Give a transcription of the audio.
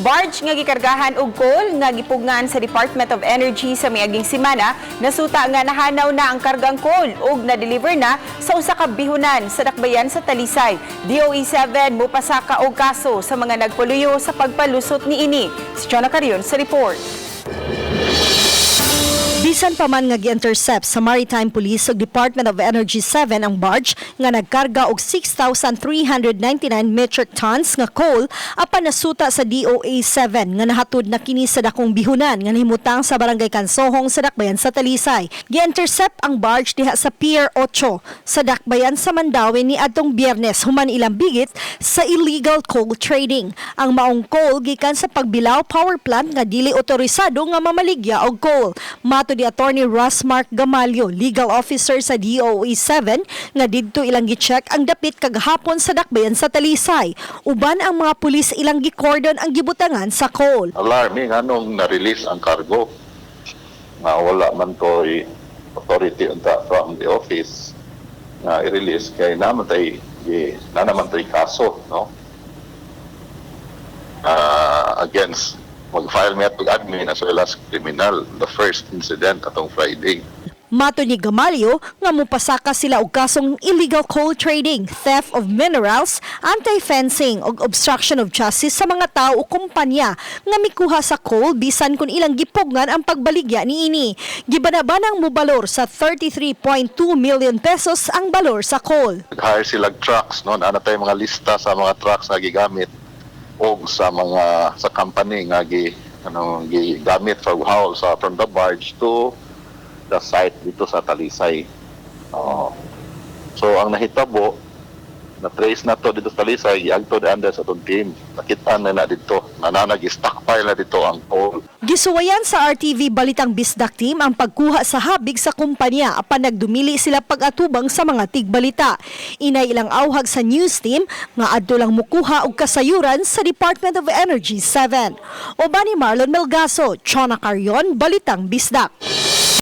Barge nga gikargahan og coal nga gipugngan sa Department of Energy sa miaging semana, nasuta nga nahanaw na ang kargang coal ug na-deliver na sa usa ka bihunan sa dakbayan sa Talisay. DOE 7 mopasaka og kaso sa mga nagpaluyo sa pagpalusot niini. Si Chona Carion sa report. Bisan pa man nga gi-intercept sa Maritime Police ug Department of Energy 7 ang barge nga nagkarga og 6,399 metric tons nga coal, apan nasuta sa DOE 7 nga nahatod na kini sa dakong bihunan nga nahimutang sa Barangay Kansohong sa dakbayan sa Talisay. Gi-intercept ang barge diha sa Pier 8 sa dakbayan sa Mandaue ni adtong Biyernes human ilang bigit sa illegal coal trading. Ang maong coal gikan sa Pagbilao Power Plant nga dili otorisado nga mamaligya og coal. Mato ni Attorney Russ Mark Gamalio, legal officer sa DOE 7, nga didto ilang gi-check ang dapit kagahapon sa dakbayan sa Talisay. Uban ang mga pulis, ilang gi-cordon ang gibutangan sa coal. Alarming anong na-release ang cargo nga wala man to authority unta from the office nga i-release kay na naman tay kaso, no, against mag-file mi atong admin as well as criminal, the first incident atong Friday. Mato ni Gamalio nga mupasaka sila og kasong illegal coal trading, theft of minerals, anti-fencing ug obstruction of justice sa mga tao o kumpanya nga mikuha sa coal bisan kung ilang gipugnan ang pagbaligya niini. Gibanabanang mubalor sa 33.2 million pesos ang balor sa coal. Nag-hire sila trucks, no, naa na tay mga lista sa mga trucks nga gigamit og sa mga sa company nga gi ano gigamit for haul sa from the barge to the site dito sa Talisay. Oo. So ang nahitabo, na-trace na to dito sa Talisay, giagto under sa atong team. Nakita na na dito, nananag stockpile na dito ang coal. Gisuwayan sa RTV Balitang Bisdak Team ang pagkuha sa habig sa kumpanya apan nagdumili sila pag-atubang sa mga tigbalita. Inay ilang awhag sa news team nga adto lang mukuha og kasayuran sa Department of Energy 7. Uban ni Marlon Melgaso, Chona Carion, Balitang Bisdak.